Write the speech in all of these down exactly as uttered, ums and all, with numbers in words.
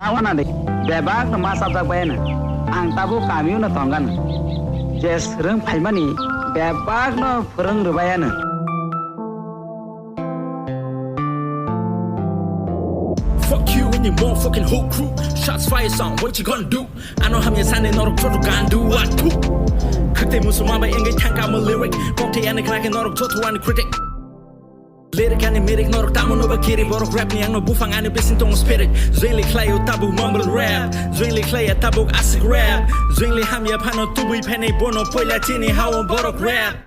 Tawana de bebak no ma sabjak bayana. Ang tabuk kamio no tongana. Je swrwng phaimani bebak no phwrwng rwbayana. Fuck you and your motherfucking whole crew. Shots fire sound, what you gonna do? Ano hamya sani norok joto gandu, what? Khakte musulman bai engage thangka mo lyric. Kokte ani khlake norok joto ani critic. Lyric ani mirik norok tamo no ba kiri, borok rap ni ang no bufang ani bising tongo spirit. Join le khlaio tabuk mumble rap, join le khlaiya tabuk asik rap, join le hamya phano tubui phainai bono poila chini hao borok rap.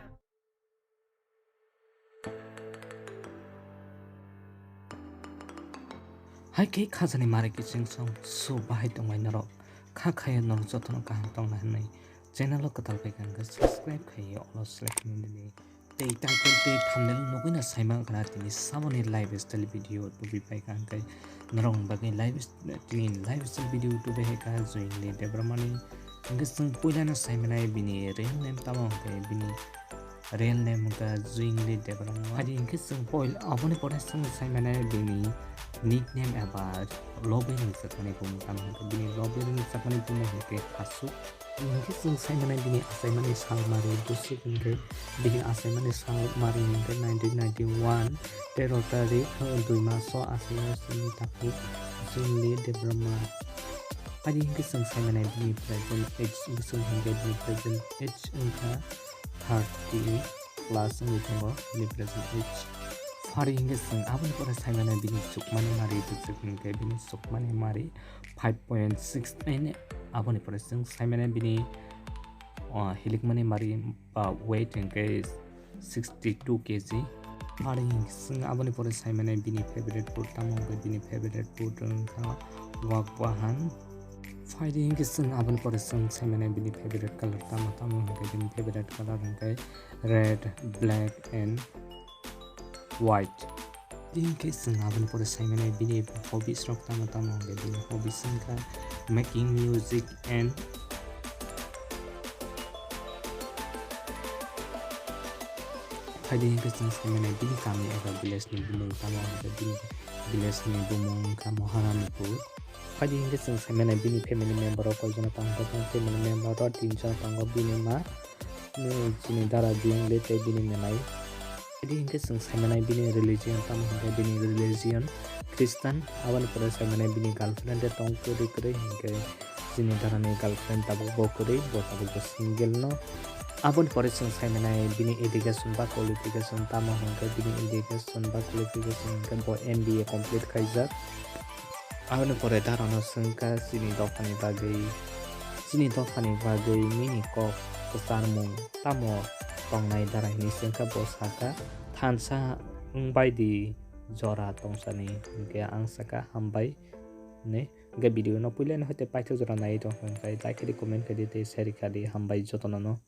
Hai khe khajani mari kiching song so bahai tongmai norok kha khaya norok jotono kaham tongna hinwi channel o kwtal bai kha hwnkhe subscribe khaiwi olo select hinwi nini tei title tei thumbnail nugwi na saima wngkha na tini samoni lifestyle video tubui pai kha hwnkhe norok bagwi life tini lifestyle video tubui hai kha Joyingli Debbarmani hwnkhe chwng puilano saimanai bini real name tamo hwnkhe bini real name wngkha Joyingli Debbarma. Adi hwnkhe chwng poil-, aboni pore chwng saimanai bini nickname eba lobby rwngjakmani bumung tamo hwnkhe bini lobby rwngjakmani bumung hwnkhe Asuk. Hwnkhe chwng saimanai bini achaimani salmari bwswk hwnkhe bini achaimani salmari hwnkhe nineteen ninety-one tero tarik dui maso achaio chini takhuk Joyingli Debbarma. Adi hwnkhe chwng saimanai bini present age bwswk hwnkhe bini present age wngkha thirty plus wngwi tongo bini present age. Phari hwnkhe chwng aboni pore saimanai bini chukmani mari bwswk hwnkhe bini chukmani mari five point six nine, aboni pore chwng saimanai bini, o, hilikmani mari ba weight hwnkhe sixty two K G. Phari chwng aboni pore saimanai bini favorite food tamo hwnkhe bini favorite food wngkha wak bahan. Phaidi hwnkhe chwng aboni pore chwng saimanai bini favorite color tamo tamo hwnkhe bini favorite color hwnkhe red, black and white. Tini hwnkhe chwng aboni pore saimanai bini hobbies rok tamo tamo hwnkhe bini hobbies wngkha making music and phaidi hwnkhe chwng saimanai bini kami eba village ni bumung tamo hwnkhe bini village ni bumung wngkha Maharanipur. Phaidi hwnkhe chwng saimanai bini family member rok koijono tamo tamo family member rok tinjon tongo bini ma, chini dara bini le tei bini mwnai. Phaidi hwnkhe chwng saimanai bini religion tamo hwnkhe bini religion Christian, aboni pore saimanai bini girlfriend de tong kwrwi kwrwi hwnkhe chini darani girlfriend tabuk bo kwrwi, bo tabuk bo single no. Aboni pore chwng saimanai bini education ba qualification tamo hwnkhe bini education ba qualification hwnkhe bo M B A complete khaijak. Aboni pore darano swngkha chini dophani bagwi, chini dophani bagwi nini kok kwcharmung tamo tongnai dara hinwi swngkha, bo sakha, "Thansa wngbai di jora tongsani," hwnkhe ang sakha, "Hambai," hinwi. Hwnkhe video no puilani hoite paithak jora naiwi tongkha, hwnkhe like khaidi, comment khaidi tei share khaidi, hambai jotono no.